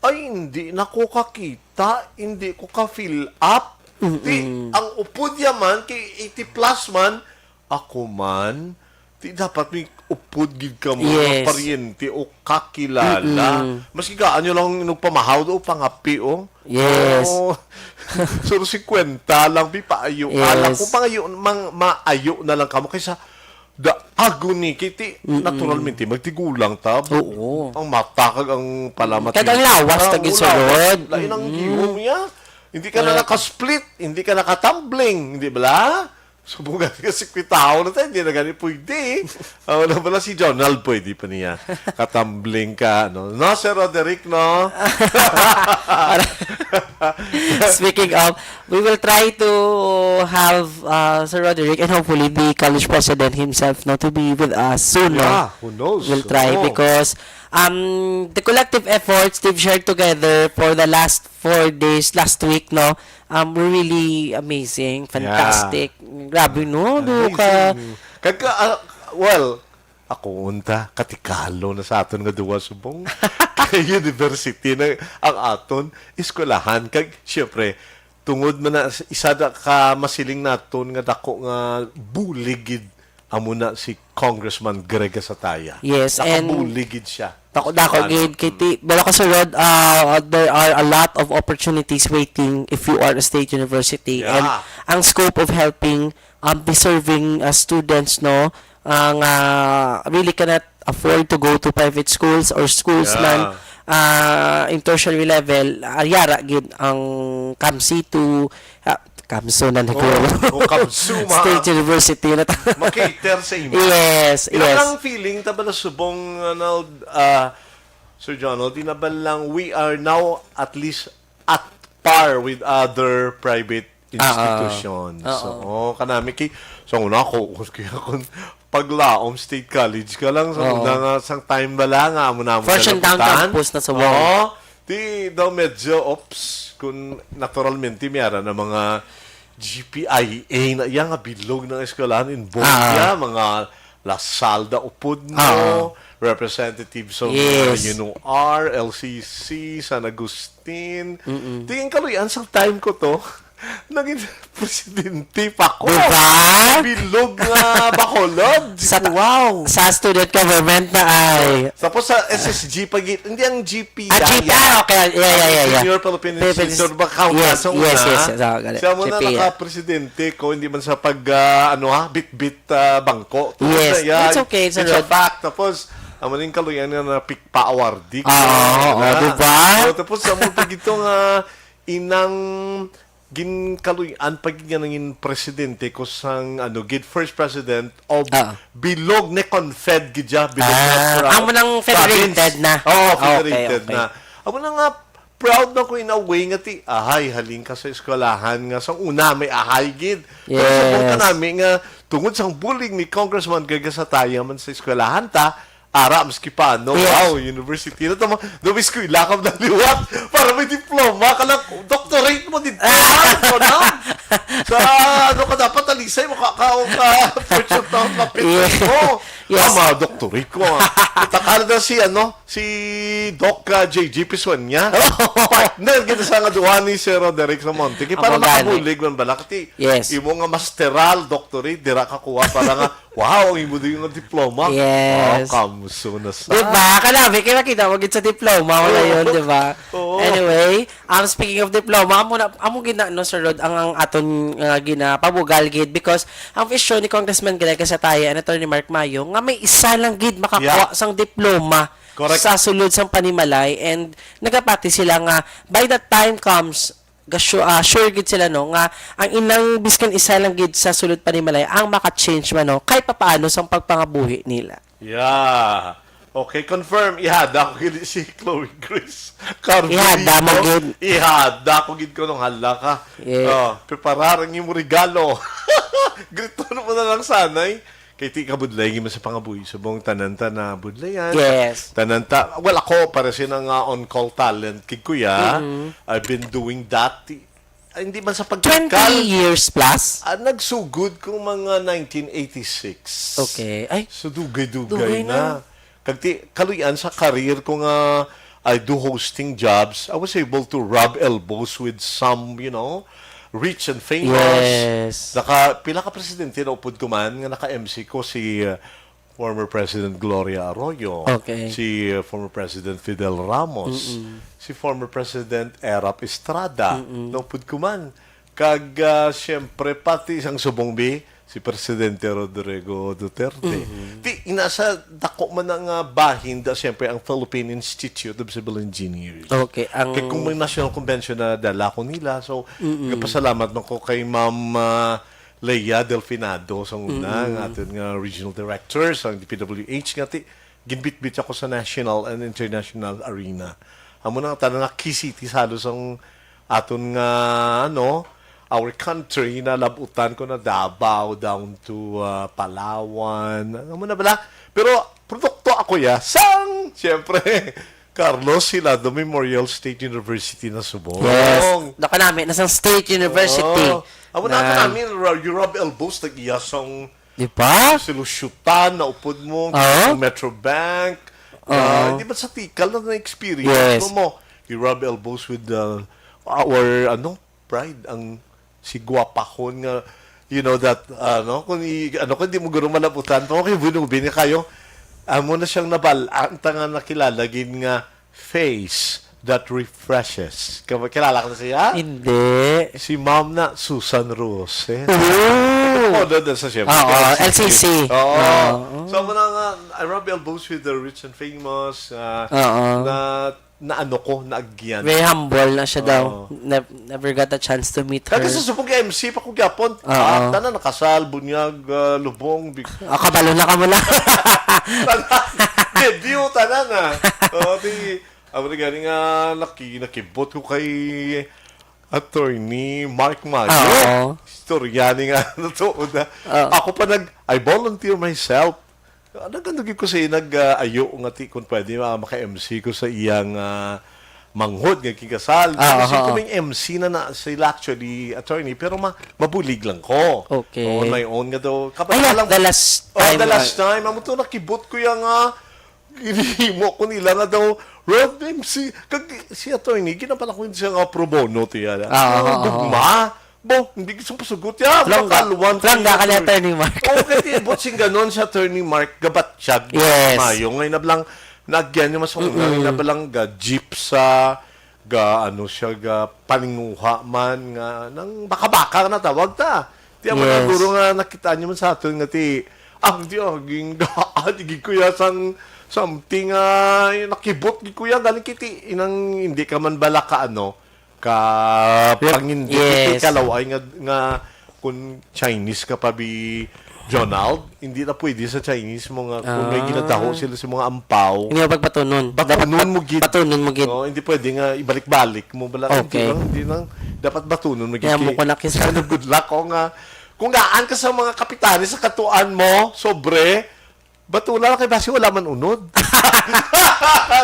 ay, hindi na ko kakita, hindi ko ka-fill up. Di, Mm-mm. ang upod yaman, kay eighty plus man, ako man, di dapat may upod gid kamo nga Yes. paryente o kakilala. Mm-mm. Maski gaan nyo lang nagpamahaw do, pangapi, oh. Yes. Oh. Suro singkwenta lang, bi, paayo ka lang. Yes. Kung pangayo, mang, maayo na lang kamo kaysa the agony, kiti, Mm-mm. naturalmente, magtigulang ta. Oo. Ang mata kag ang palamati. Kag ang lawas, Ang tagi lawas, sulod. Lain ang Mm-mm. gihom niya. Hindi ka na Correct. naka-split, hindi ka naka-tumbling, di ba? Subukan ka si Kwitaho na tayo, hindi na gani pwede. Ang ano pala si Jonald, pwede pa niya. Katambling ka, no? No, Sir Roderick, no? Speaking of, we will try to have uh, Sir Roderick and hopefully the college president himself no to be with us soon. No? Yeah, who knows? We'll try Oo. because Um, the collective efforts they've shared together for the last four days, last week, no, um, were really amazing, fantastic. Grabe, no? Duha ka Amazing. Kag, ah, well, ako unta, katikalo na sa aton nga duwa subong. Kay university na ang aton eskwelahan. Kag, syempre, tungod man na isa da ka masiling naton nga dako nga bulig gid, amo na si Congressman Greg Gasataya. Yes, and Nakabulig gid siya. Dako-dako Ano? gid, kay ti-, wala ka sulod, ah, there are a lot of opportunities waiting if you are a state university. And Yeah. ang scope of helping, um, deserving, uh, students, no, uh, nga really cannot afford to go to private schools or schools Yeah. man, uh, in tertiary level, uh, yara gid ang CAMSI to, uh, CAMSU na nag- Oh, oh, CAMSU, ma- State University na ta- Ma-cater sa imo. Yes, Ila yes. Ang feeling ta bala subong, ano, ah, Sir Jonald, di na ba lang we are now at least at par with other private Ah, ah. institutions? Oo. So, oh, kanami kay, sa una ko, kaya kung paglaom state college ka lang, sa Oo. una nga, sang time bala nga, amo na mo First and down kalabutan. Campus na sa Oo. Di daw medyo, ops, kung naturalmente, may ara na mga G P I A na iya nga bilog ng eskwelahan involved Ah. niya, mga La Salle da Upudno, Ah. representatives of Yes. uh, UNOR, L C C, San Agustin. Mm-mm. Di ang kaluyan, sa time ko to, naging presidente pa ko. Diba? Bilog nga Bacolod. Sa ta- Wow. sa student government na ay Tapos sa S S G, pag, hindi ang G P Ah, G P, yan. ah, okay. Yeah, yeah, yeah, yeah. Senior Philippine Philippine Institute, ba, count Yes, sa una? yes, yes, yes. Ah, gali. Siya mo na G P, yeah. nakapresidente ko, hindi man sa pag, ah, ano ha, bit-bit, ah, bangko. Yes, Kaya, it's okay, it's a it's a road. fact. Tapos, amo ning kaluyan nga na pikpa awardee ko, Ah, oo, na. di ba? So, tapos, amo pag ito nga, inang ginkaluy-an pa gid nga nangin presidente ko sang, ano, gid first president of Ah. Bilog ni Confed gid siya, Bilog Ah, na pro-, amo nang province. federated na. Oo, Okay, federated okay. na. Amo na nga, proud na ko in a way nga ti, ahay, halin ka sa eskwelahan nga sang una may ahay gid. Pero Yes. subong ka nami nga tungod sang bulig ni Congressman Greg Gasataya man sa eskwelahan ta, ara, maski paano, Yes. wow, university na tama. Daw eskwela ka na liwat para may diploma ka lang, doctorate mo dito. Ah! Ano na? Sa ano ka dapat, alisay mo ka, ka, ka, Fortune Town, lapit Yes. mo. Yes. Tama, doctorate ko, ah. Takal na si, ano, si Doc, ah, J J Pisuanya. Partner, kita sa nga duha ni Sir Roderick Samonte. Kaya para Amo gani. makabulig man bala, kati, Yes. imo nga masteral, doctorate, dira ka kuha para nga Wow, ang imo din nga diploma. Yes. Wow, kamuso na sa. Diba? Kalabi, kaya makita mo gid sa diploma, wala Oo. yun, diba? Oo. Anyway, um, speaking of diploma, amo na, amo gid na, no, Sir Rod, ang, ang aton nga ginapabugal gid because ang vision ni Congressman Greg Gasataya and Attorney Mark Mayo nga may isa lang gid makakuha Yeah. sang diploma Correct. sa sulod sang panimalay and nagapati sila nga by the time comes ga-, sure, ah, sure gid sila, no, nga ang inang biskan isa lang gid sa sulod panimalay ang maka-change man, no, kahit papaano sang pagpangabuhi nila. Yeah. Okay, confirm. Ihada ko gid si Chloe Grace Carmelito. Ihada mo gid. Ihada ko gid ko nung hala ka. Yeah. Oh, preparar ang imong regalo. Grito mo na lang sanay. Kay ti kabudlay gid man sa pangabuhi subong tanan ta na budlayan. Yes. Tanan ta, well, ako, para sina nga on-call talent, kay kuya, Mm-hmm. I've been doing that. Ti-, ah, hindi man sa pagkakal. Twenty years plus? Ah, nagsugod kung mga nineteen eighty-six. Okay. Ay, So, dugay-dugay dugay na. na. Kag ti, kaluyan sa career ko nga I do hosting jobs, I was able to rub elbows with some, you know, rich and famous. Yes. Naka, pila ka presidente na upod ko man nga naka-M C ko, si, uh, former President Gloria Arroyo, Okay. si, uh, former President Fidel Ramos, Mm-mm. si former President Erap Estrada, Mm-mm. na upod ko man. Kag, ah, siyempre, pati isang subong bi, si Presidente Rodrigo Duterte. Mhm. Ti, inasa dako man na nga bahin da, siyempre, ang Philippine Institute of Civil Engineers. Okay, ang Kay kung may national convention na dala ko nila, so, Mm-mm. nagpasalamat man ko kay Ma'am, ah, Leia Delfinado sa una, Mm-mm. nga aton nga regional director sa D P W H, nga ti, ginbitbit ako sa national and international arena. Amo na nga tanan nga key cities halos ang aton nga, ano, our country na labutan ko na Davao down to, ah, Palawan. Amo na bala? Pero produkto ako ya sang Siyempre, Carlos, Hilado Memorial State University na subong. Yes. Nakanami na sang State University. Oh. Amo na, nakanami, you rub elbows, nag-iya sang Di ba? Silusyutan, naupod mo, Ah? Metro Bank. Ah. Ah, di ba sa tikal na na-experience Yes. mo mo? You rub elbows with the, our, ano, pride, ang si gwapahon nga, you know that, ano, kung i, ano, kung di mo guro malabutan, pa kay Bunubi ni kayo, amo na siyang nabal-an ta nga nakilala gid nga face that refreshes. Ka- Kilala ka na siya? Hindi. Si Ma'am na Susan Rose. Oh! Oh, doon, doon sa siyempre. Oo, L C C. Oo. Oo. So, ako na nga, I rub elbows with the rich and famous, ah, Oo. na, na ano ko, naagyan. Very humble na siya daw. Oo. Nev- never got a chance to meet her. Kaya sa subong kay M C pa ko gyapon. Oo. Ah, tanan nakasal, bunyag, ah, lubong, big, Ah, kabalo na ka mo na. debut, tanan na. Oo, di, ako na gani nga, naki, nakibot ko kay Attorney Mark Mayo. Oo. Istorya ni nga, natuod na. Oo. Ako pa nag, I volunteer myself. Nagandugin ko sa iya, nag, ah, ayo nga ti, kung pwede, ah, maka-M C ko sa iyang, ah, manghod nga kikasal. Ah, Kasi aha. kung may M C na, na sila actually, attorney, pero ma, mabulig lang ko. Okay. On my own nga daw. Ay, yeah, lang, the last oh, time, the last ah, time. Amo to, nakibot ko yung, ah, ginhimo ko nila nga daw, Rod M C, kag si attorney, ginapanakon siya nga pro bono, tiya. Ah, ah, ah, Gugma. Bo, hindi ko sa pasugot ya. Langga. Makalwan ko Langga yung ka ni attorney. Okay, ti, but sing ganon si Attorney Mark, gabatyag. Yes. Mayo. Ngayon na lang, nagyan niya mas una, ngayon na lang ga jeep sa, ga, ano siya, ga paninguha man, nga, nang baka-baka na tawag ta. Ti, amo na Yes. guro nga nakita niyo man sa aton nga ti, ang ti, aging, aging kuya sang something, ah, nakibot, gi kuya, galing kiti, inang hindi ka man bala ka, ano, ka pangindi, Yes. kiti, kalaway nga, nga, kung Chinese ka pa, bi Jonald, hindi na pwede sa Chinese mo nga kung may Ah. ginataho sila sa mga ampaw. Hindi mo pagpatunon. Batunon Dapat mo gid. Patunon mo gid. Oo, hindi pwede nga ibalik-balik mo bala. Okay. Hindi lang, hindi lang. Dapat batunon mo gid. Kaya mo ko na kis- Ano, good luck ko nga. Kung gaan ka sa mga kapitani sa katuan mo, sobre, batula lang kay basi wala man unod.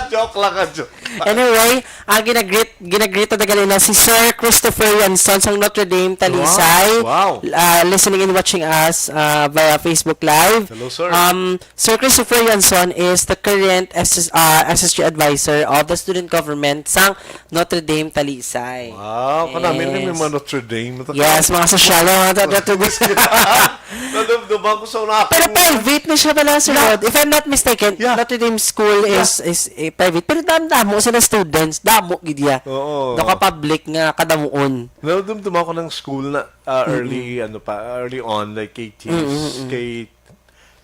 Joke lang, ah, joke. Anyway, ang ginagreet, ginagreet na gali na si Sir Christopher Yanson sang Notre Dame Talisay. Wow, wow. Ah, listening and watching us ah, via Facebook Live. Hello, sir. Um, Sir Christopher Yanson is the current S S, ah, S S G advisor of the student government sang Notre Dame Talisay. Wow, kanami rin may Yes. mga Notre Dame. Yes, mga sosyal, mga Notre Dame. Nadumduman ko sa una. Pero private na siya pala, Sir Yeah. Rod. If I'm not mistaken, Yeah. Notre Dame School is is eh, private. Pero dam-damo sila students, damo gid ya. Oo. Naka-public nga kadamuon. Nadumduman ko ng school na ah, early, ano pa, early on, like eighties, kay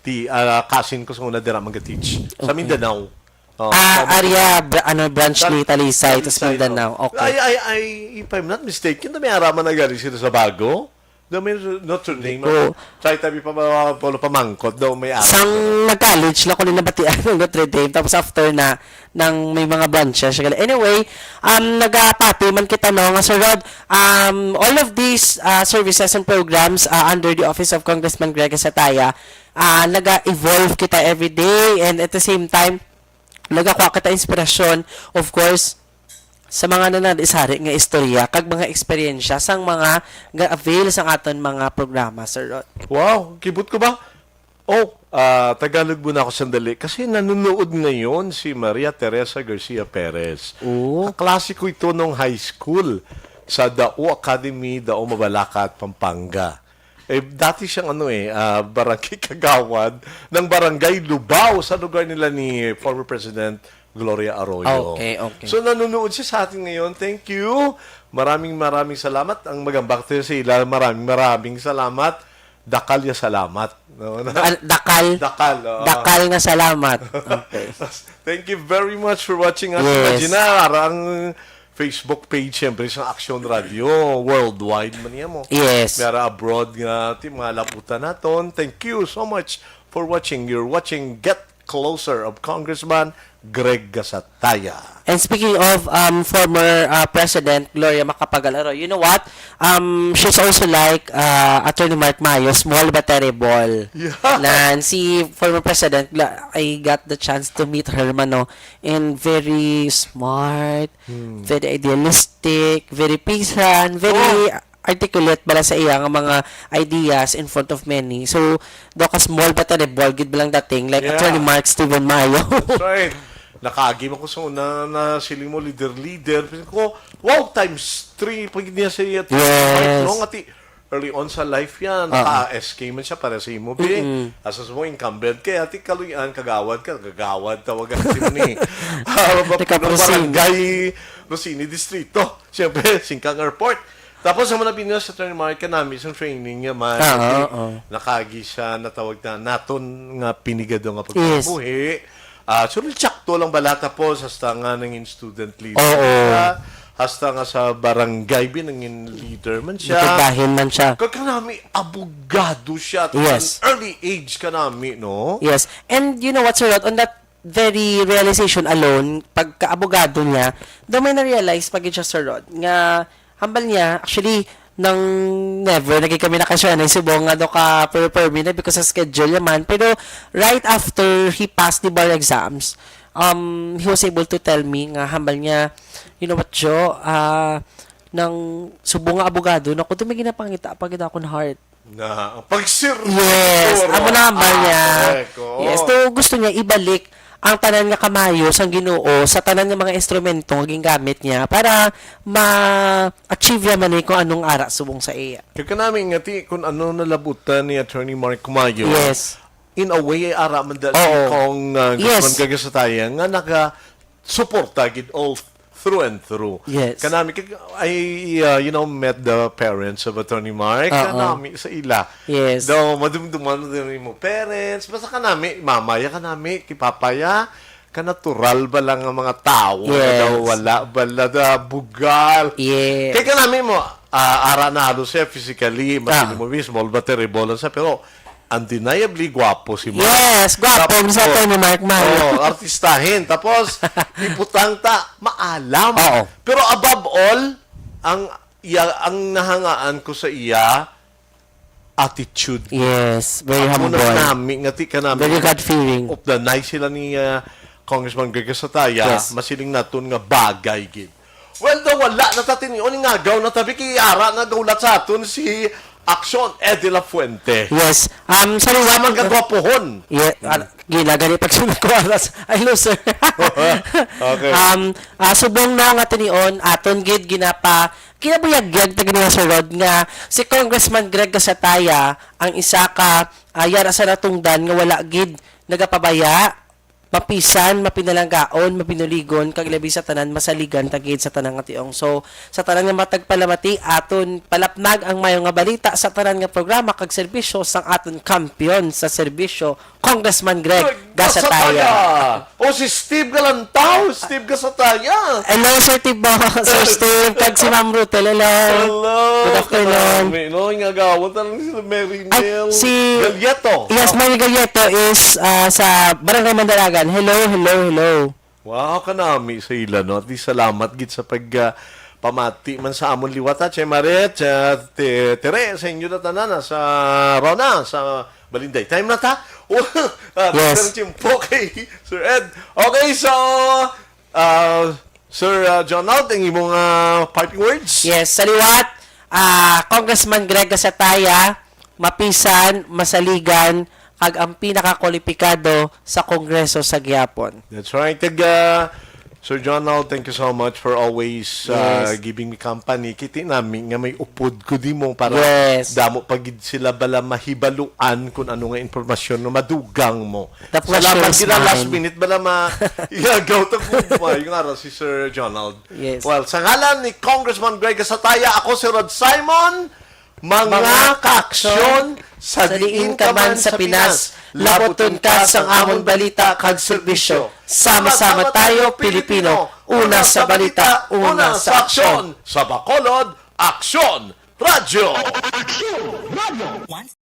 ti, ah, cousin ko sa una dira mag-teach. Sa Okay. Mindanao. Oh, Ah, sa- area, bra- ano, branch Sa- ni Talisay, Talisay, tas Mindanao. oh. Okay. I, I, I, if I'm not mistaken, na may araman na galing sila sa Bago. Na may Notre Dame. Ko. Try tabi pa, pa, pa, pamangkot daw may araman. Sang nag-college lang ko na nabatian ng Notre Dame. Tapos after na, nang may mga branches. Siya gali. Anyway, um, nagapati man kita, no, nga Sir Rod, um, all of these uh, services and programs uh, under the office of Congressman Greg Sataya, uh, naga-evolve kita every day, and at the same time, nagakuha kita inspirasyon, of course, sa mga nanadisari nga istorya kag mga eksperyensya sang mga ga-avail sang aton mga programa, Sir Rod. Wow, kibot ko ba? Oh, ah, Tagalog muna ako sandali. Kasi nanonood ngayon si Maria Teresa Garcia Perez. Oo. Kaklase ko ito nung high school sa Dao Academy, Dao Mabalacat, Pampanga. Eh, dati siyang ano eh, ah, barangay kagawad ng Barangay Lubao sa lugar nila ni former President Gloria Arroyo. Okay, okay. So, nanonood siya sa atin ngayon. Thank you. Maraming, maraming salamat. Ang magambak tayo sa ila. Maraming, maraming salamat. Dakal ya salamat. No? Ah, dakal. Dakal, oo. Dakal nga salamat. Okay. Thank you very much for watching us. Yes. Imagine na, ara ang Facebook page, siyempre, sa Action Radio, worldwide man niya mo. Yes. May ara abroad nga, ti, mga laputan naton. Thank you so much for watching. You're watching Get closer of Congressman Greg Gasataya. And speaking of, um, former, uh, President Gloria Macapagal-Arroyo, you know what? Um, she's also like, uh, Attorney Mark Mayo, small but terrible. Yeah. Nan, si former President, Gla-, I got the chance to meet her, mano, and very smart, Hmm. very idealistic, very pisan, very Oh. articulate bala sa iya nga mga ideas in front of many. So, daw ka small but terrible, gid ba lang dating, like Yeah. Attorney Mark Steven Mayo. That's right. Nakaagi man ko sa una na siling mo, leader-leader. Pero ko, wow, times three pa gid niya sa iya. Yes. Right, no? Nga ti, early on sa life yan, Oo. naka-S K man siya para sa imo, be. Mm-mm. Asa sa mo, incumbent kay ati kaluyan, kagawad ka, kagawad, tawagan si mo ni. Ah, Teka, Rosini. Barangay Rosini Distrito. Siyempre, Singkang Airport. Tapos, ang mga binuwas sa Attorney Mark, kanami sa training niya man. Ah, Ati, oo. Nakagi siya, natawag na naton nga pinigado nga Yes. pagkabuhi. Ah, so, sakto lang bala tapos, hasta nga nangin student leader Oo. siya, hasta nga sa barangay, bin, nangin leader man siya. Nagbahin man siya. Kag kanami, abogado siya at Yes. an early age kanami, no? Yes. And you know what, Sir Rod? On that very realization alone, pagka-abogado niya, daw may na-realize pa gid siya, Sir Rod, nga hambal niya, actually, nang never, naging kami na kay Sir Anay Subong nga daw ka per-, permi na because sa schedule niya man. Pero right after he passed the bar exams, um, he was able to tell me nga hambal niya, "You know what, Jo? Ah, nang subong nga abogado, naku, daw may ginapangita pa gid akon heart." Na, ang pagserbi Yes, siguro. amo na hambal Ah, niya. correct, oo. Yes, so gusto niya ibalik ang tanan nga kamayo sang Ginoo sa tanan nga mga instrumento nga gingamit niya para ma-achieve niya man ni kung anong ara subong sa iya. Kaya kanami nga ti, kung ano nalabutan ni Attorney Mark Mayo, Yes. in a way, ara man dali Oo. kung, uh, Yes. Congressman Gagasataya nga naka-suporta gid all through and through. Yes. Kanami, kag-, I, uh, you know, met the parents of Attorney Mark. Oo. Kanami sa ila. Yes. Daw, madumduman mo din mo parents. Basta kanami, mama ya kanami, kay papa ya, kanatural ba lang ang mga tao? Yes. Daw, wala ba la da bugal? Yes. Kay kanami mo, ah, ara na halos siya physically, Ah. masin mo small ba terrible lang siya, pero undeniably gwapo si Mark. Yes, gwapo Gwapo. sa Attorney Mark Mayo. Oh, artistahin. Tapos, ibutang ta, maalam. Oo. Pero above all, ang iya, ang nahangaan ko sa iya, attitude. Yes, very Amo na humble. nami, nga ti ka nami. Very God-fearing. Of the night sila ni, ah, Congressman Greg Sataya, Yes. masiling naton nga bagay gid. Well, daw wala na ta tinion, ngagaw na tabi kay ara na gaulat sa aton si Action Eddie Lafuente. Yes. Um, sorry, Sa what mga gwapohon. Yeah, ah, gila gani pag sunod ko alas. Ay, hello, sir. Okay. Um, ah, subong na nga tinion, aton gid ginapa, kinabuyagyag ta gid nga, Sir Rod, nga si Congressman Greg Gasataya ang isa ka, ah, yara sa natungdan nga wala gid nagapabaya, mapisan, mapinalanggaon, mabinuligon, kag labi sa tanan, masaligan ta gid sa tanan nga tiong. So, sa tanan nga matag palamati, aton palapnag ang mayo nga balita sa tanan nga programa kag serbisyo sang aton kampiyon sa serbisyo, Congressman Greg Greg Gasataya. Gasataya. O si Steve Galantaw, Steve Gasataya. Hello, Sir Tibo, Sir Steve, kag si Ma'am Rutel. Hello. Hello. Good afternoon. Kanami, no, nga gawon talaga si Mary Ay, Nel si Galieto. Yes, Mary Galieto is, ah, sa Barangay Mandalagan. Hello, hello, hello. Wow, kanami sa ila, no? At least salamat gid sa pag, ah, pamati man sa amon liwat, ha? Che Maret, ah, Te-, Tere, sa inyo na tanan, ah, sa Rona, sa Balinday. Time na ta? Oh, ah, Yes. Pero tiyempo kay Sir Ed. Okay, so, ah, Sir, ah, Jonald, ang imong, ah, parting words? Yes, sa liwat, ah, Congressman Greg Gasataya, mapisan, masaligan, kag ang pinakakwalipikado sa Kongreso sa gihapon. That's right. Kag, ah, Sir Jonald, thank you so much for always, ah, Yes. giving me company. Kiti nami nga may upod ko di mo para Yes. damo pa gid sila bala mahibaluan kung ano nga impormasyon nga madugang mo. The pleasure Salamat is gid na last mine. minute bala ma-, iyagaw ta kumpa yung ara si Sir Jonald. Yes. Well, sa ngalan ni Congressman Greg Gasataya, ako si Rod Simon. Mga Mga kaaksyon, sa diin ka man sa Pinas, labuton ka sang amon balita kag serbisyo. Sama-sama tayo, Pilipino. Una sa balita, una sa aksyon. Sa Bacolod, Aksyon Radyo. Aksyon Radyo.